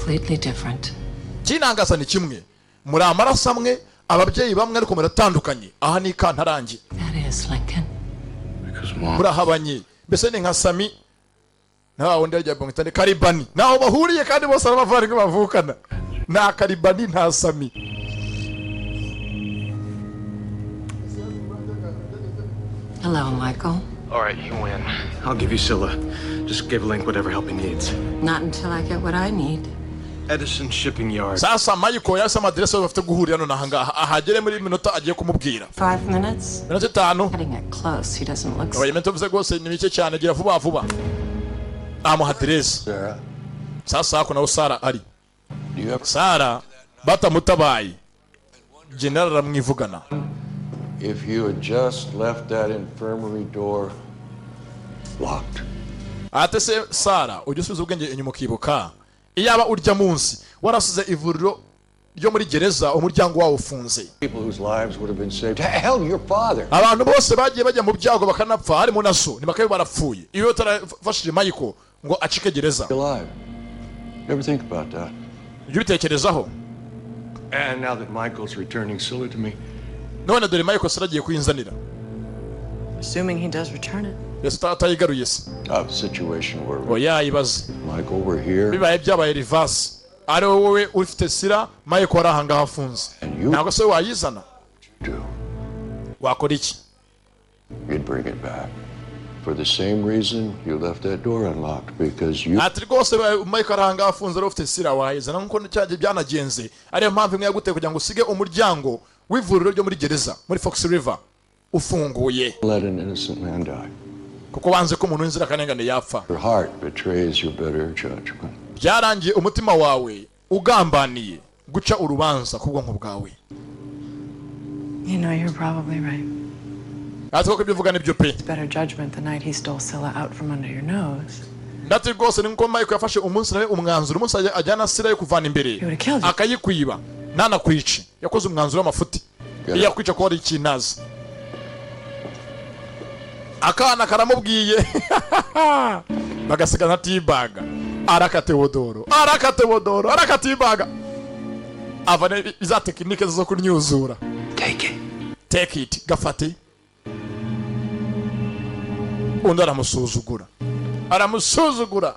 Completely different. Kinangaza ni kimwe, muri amaraso amwe, ababyeyi bamwe, ariko muratandukanye. Aha ni ikantarange. That is Lincoln. Because Mom. Murahabanye mbese, ni nka Sami na wa wundi yarya bamwita ni Karibani, ntaho bahuriye kandi bose ari abavandimwe bavukana. Nta Karibani, nta Sami. Hello, Michael. All right, you win. I'll give you Scylla. Just give Link whatever help he needs. Not until I get what I need. Edison Shipping Yard. Sasa Michael yahise amadirese bafite guhurira none ahangaha, ahagere muri minota agiye kumubwira. 5 minutes? Minota 5. Cutting it close. He doesn't look Oya, iminota mvuze rwose ni mike cyane, gira vuba vuba. Amuha aderese. Sasa hako naho Sara ari, Sara batamutabaye, general aramwivugana. If you had just left that infirmary door locked. Ate se Sara, ujya usubiza ubwenge inyuma ukibuka, iyaba urya munsi warasize ivuriro ryo muri gereza umuryango wawo ufunze, People whose lives would have been saved. Hell, your father. abantu bose bagiye bajya mu byago bakanapfa, harimo na so, ntibakabe barapfuye iyo utarafashije Michael ngo acike gereza. Alive. You ever think about that? Ujya ubitekerezaho? And now that Michael's returning Scylla to me, None dore Michael Sara agiye kuyinzanira. Assuming he does return it. Ese atayigaruye se? A situation where Oya, ibaze Michael were here bibaye byabaye reverse, ari wowe ufite Sira, Michael ari ahangaha afunze, ntabwo se wayizana? Wakora iki? You'd bring it back. For the same reason you left that door unlocked, because you Ati rwose Michael ari ahangaha afunze, ari ufite Sira, wayizana nkuko cyagiye byanagenze, ariyo mpamvu imwe yaguteye kugira ngo usige umuryango w'ivuriro ryo muri gereza muri Fox River ufunguye, let an innocent man die. kuko wanze ko umuntu w'inzirakarengane yapfa. Your heart betrays your better judgment. Byarangiye umutima wawe ugambaniye guca urubanza ku bwonko bwawe. You know, you're probably right. Ati koko ibyo uvuga nibyo pe. It's better judgment the night he stole Scylla out from under your nose. Ndati rwose ni nkuko Michael yafashe umunsi nawe umwanzuro, umunsi ajyana Sira yo kuvana imbere akayikwiba ntanakwice, yakoze umwanzuro w'amafuti. Iyo akwica ko hari ikintu azi, akana karamubwiye bagasigana tibaga, araka Teodoro, araka Teodoro, araka tibaga, avana za tekinike zo kunyuzura. Take it. Take it, gafate. Undi aramusuzugura, aramusuzugura.